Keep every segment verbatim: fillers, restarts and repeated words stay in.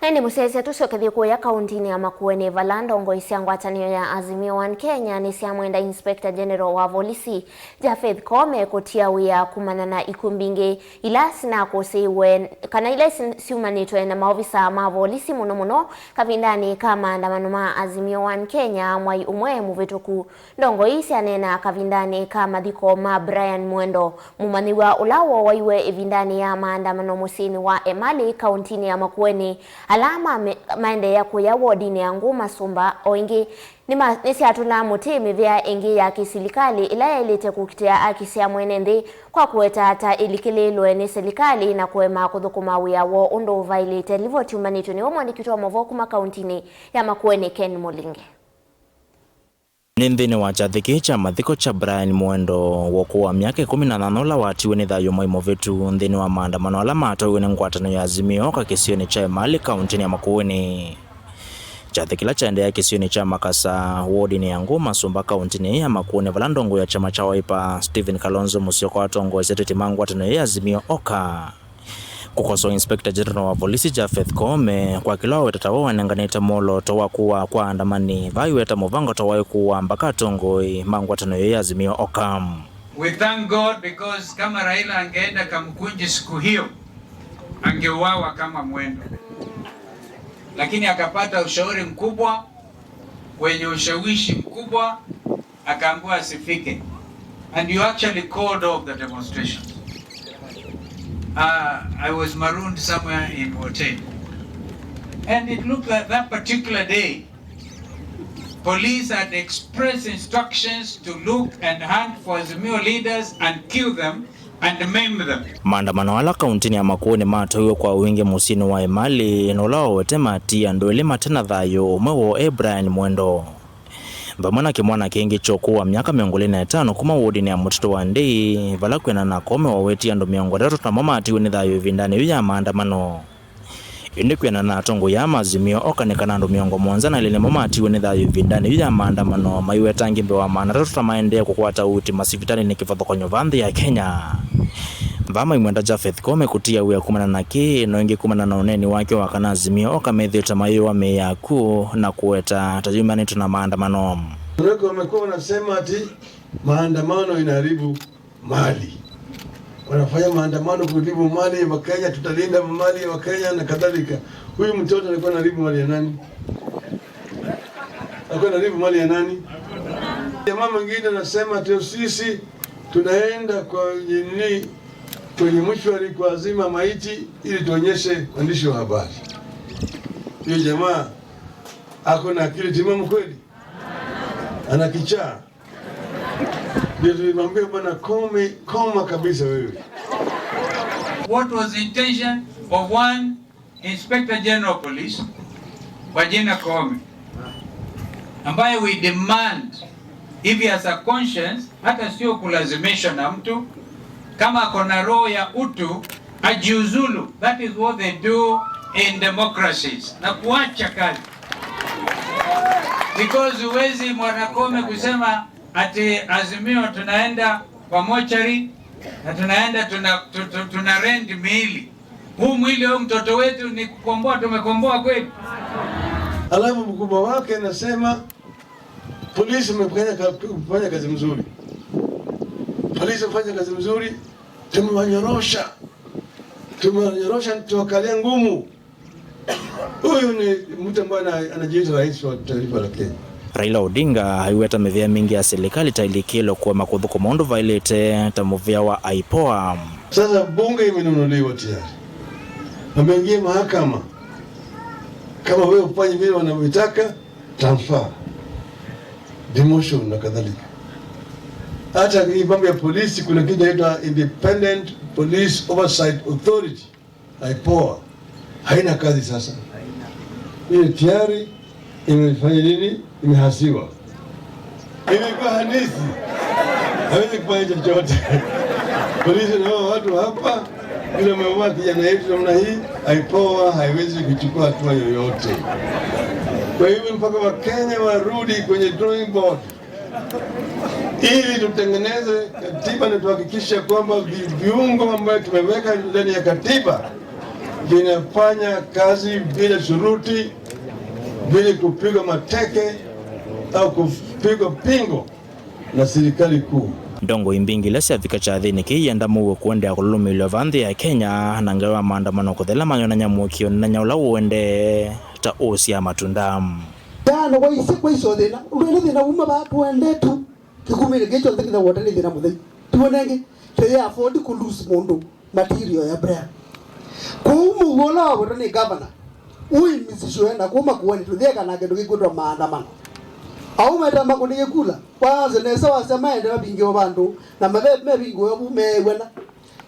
Na ĩndĩ mũsyaĩĩsya tũsyokethye kũya kauntinĩ ya Makueni, vala ndongoi sya ngwatanĩo ya Azimio One Kenya nĩsyamwenda Inspector General wa volisi Japheth Koome kũtia wĩa kumana na ikw'ũ mbingĩ ila sinakũsĩĩwe kana ila si-, syumanĩtwe na maovisa ma volisi, mũno mũno kavindanĩ ka maandamano ma Azimio One Kenya mwai ũmwe mũvĩtũku. Ndongoi syaneena kavindanĩ ka mathiko ma Brian Mwendo, mũmanyĩw'a ũla wowaiwe ĩvindanĩ ya maandamano mũsyĩnĩ wa Emali, kauntinĩ ya Makueni, ala mame-, maendeea kũya wodinĩ ya Ngũ Masũmba. O ĩngĩ, nĩma-, nĩsyatũla mũtĩ mĩvĩa ĩngĩ ya kĩsilikalĩ ĩla yaĩlĩte kũkitĩa aki sya mwene nthĩ, kwa kũweta ta ĩlikĩlĩĩlwe nĩ silikalĩ na kũema kũthũkũma wĩa woo ũndũ ũvaĩlĩte. Livoti yumanĩtw'e nĩwe mwandĩki witũ wa maũvoo kuma kauntinĩ ya Makueni, Ken Mũlinge. Nĩ nthĩnĩ wa kyathĩ kĩĩ kya mathiko kya Brian Mwendo, wa ũkũũ wa myaka ĩkũmi na nyanya, ũla watiwe nĩ thayũ mwai mũvĩtu nthĩnĩ wa maandamano ala matwaĩwe nĩ ngwatanĩo ya Azimio One kĩsionĩ kya Emali, kauntinĩ ya Makueni. Kyathĩ kĩla kyaendeea kĩsionĩ kya Makasa, wodinĩ ya Ngũ Masũmba, kauntinĩ ya Makueni, vala ndongoi ya kyama kya Wiper, Stephen Kalonzo Musyoka, atongoesye ateti ma ngwatanĩo ya Azimio One. Kũkosoa Inspector General wa volisi Japheth Koome kwa kĩla waweta ta we wanenganĩte mwolooto wa kũwaa kwa aandamani, vaiweta mũvango ta waĩ kũwaa mbaka atongoi ma ngwatanĩo ya Azimio One. We thank God because kama Raila angeenda Kamukunji siku hiyo, angeuawa kama Mwendo. Lakini akapata ushauri mkubwa, wenye ushawishi mkubwa, akaambiwa asifike. And you actually called off the demonstration. Uh, I was marooned somewhere in Wote. And it looked like that particular day, police had express instructions to look and hunt for Azimio leaders and kill them and maim them. Maandamano ala kauntinĩ ya Makueni matwaĩwe kwa wingĩ mũsyĩnĩ wa Emali, na ũla wawete matii andũ elĩ mate na thayũ, ũmwe woo e Brian Mwendo. Vamwe na kĩmwana kĩngĩ kya ũkũũ wa myaka mĩongo ĩlĩ na ĩtano kuma wodinĩ ya Mũtitũ wa Ndei, vala kwĩanana na Koome wawetie andũ mĩongo ĩtatũ namo matiwe nĩ thayũ ĩvindanĩ yĩu ya maandamano. Ĩndĩ kwĩanana na atongoi aa ma Azimio One nĩ kana andũ mĩongo mũonza na elĩ nĩmo matiwe nĩ thayũ ĩvindanĩ yĩu ya maandamano, maiweta angĩ mbee wa maana atatũ ta maendee kũkwata ũiiti masivitalĩnĩ kĩvathũkany'o vaa nthĩ ya Kenya. Vaa maimwenda Japheth Koome kũtia wĩa kumana na kĩĩ, no ĩngĩ kumana na ũneeni wake wa kana Azimio One methĩĩtwe mayĩũa mĩĩ ya akw'ũ na kũweta ta yumanĩtwe na maandamano. Wamekuwa wanasema ati maandamano inaharibu mali. Wanafanya maandamano kuharibu mali ya Wakenya, tutalinda mali ya Wakenya na kadhalika. Huyu mtoto alikuwa anaharibu mali ya nani? Alikuwa anaharibu mali ya nani? Jamaa mwingine anasema ati sisi tunaenda kwa nini, kwenye mortuary kuazima maiti ili tuonyeshe waandishi wa habari. Huyo jamaa ako na akili timamu kweli? Ana kichaa? Ndio tulimwambia, "Bwana Koome, koma kabisa wewe." What was the intention of one Inspector General of Police kwa jina Koome, ambaye we demand, if he has a conscience, hata sio kulazimishwa na mtu, kama ako na roho ya utu, ajiuzulu. That is what they do in democracies, na kuacha kazi. Because huwezi, Bwana Koome, kusema ati Azimio tunaenda kwa mochari na tunaenda tuna, tu, tu, tuna rent miili. Huu mwili wa mtoto wetu ni kukomboa tumekomboa kweli? Alafu mkubwa wake anasema polisi wamefanya ka-, kufanya kazi mzuri. Polisi wamefanya kazi mzuri, tumewanyorosha. Tumewanyorosha, tuwakalia ngumu. Huyu ni mtu ambaye ana-, anajiita rais wa taifa la Kenya. Raila Odinga aiweta mĩvĩa mingĩ ya silikalĩ ta ĩlikĩlo kũema kũthũkũma ũndũ vaĩlĩte ta mũvĩa wa IPOA. Sasa bunge imenunuliwa tayari. Wameingia mahakama. Kama wewe hufanyi vile wanavyotaka, transfer, demotion na kadhalika. Hata hii mambo ya polisi, kuna kitu inaitwa Independent Police Oversight Authority. IPOA haina kazi sasa. Hiyo tayari imefanya nini? Imehasiwa. Imekuwa hanisi. Hawezi kufanya chochote. Polisi na hao watu hapa, vile wameua kijana yetu namna hii, IPOA haiwezi kuchukua hatua yoyote. Kwa hivyo mpaka Wakenya warudi kwenye drawing board. Ili tutengeneze katiba na tuhakikishe kwamba vi-, viungo ambayo tumeweka ndani ya katiba Kinafanya kazi bila shuruti, bila kupigwa mateke au kupigwa pingo na serikali kuu. Ndongoi mbingĩ ila syavika kyathĩnĩ kĩĩ ienda mũuo kũendeea kũlũlũmĩĩlw'a vaa nthĩ ya Kenya, na ngewa ya maandamano kũthela mayonany'a mũĩkĩĩo nĩnanya ũla ũendee ta ũũsyaa matunda. Tano kwa isi kwa icio thĩna, ũndũ ĩla thĩna uma vaa tũendee tu. Kĩkumĩle kĩĩ kyonthe kĩthawota nĩ thĩna mũthei. Tiwona ĩngĩ, tũyĩ afford kũ lose mũndũ material ya brand. Kũu mũuo ũla wavotwa nĩ gavana, ũimisiswe na kuma kuoni tũthieka na kĩndũ kĩkwĩtwa maandamano. Au meta makũnĩkĩ kula, waanze nesa wasya maende mavingĩwe vandũ, na mave mevingĩwe vu meew'ana.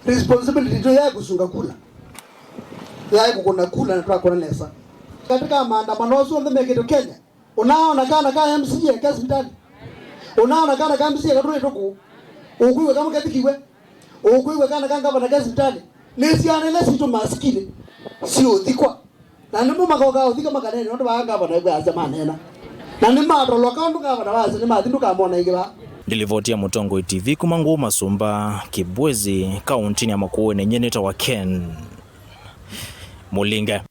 Responsibility tu yaĩ kũsunga kula. Yaĩ kũkũna kula na twakũna nesa. Katika maandamano asu onthe mekĩtwe Kenya, ũnaona kana ka M C A ke sivitali. Ũnaona kana ka M C A katũlĩtwe kũu. Ũkwĩw'a kamwe kathikiwe. Ũkwĩw'a kana ka ngavana ke sivitali. Nĩ syana ila sitũ masikini siũthikwa. Na nĩmo makokaa ũthika makanene ũndũ vaa ngavana ĩkwasya manena. Na nĩmatoloka ũndũ ngavana wasya nĩmathi ndũkamona ĩngĩ vaa. Ndilivoti ya Mũtongoi T V kuma Ngũũ Masumba, Kibwezi, kauntinĩ ya Makueni, nyie nĩtawa Ken Mũlinge.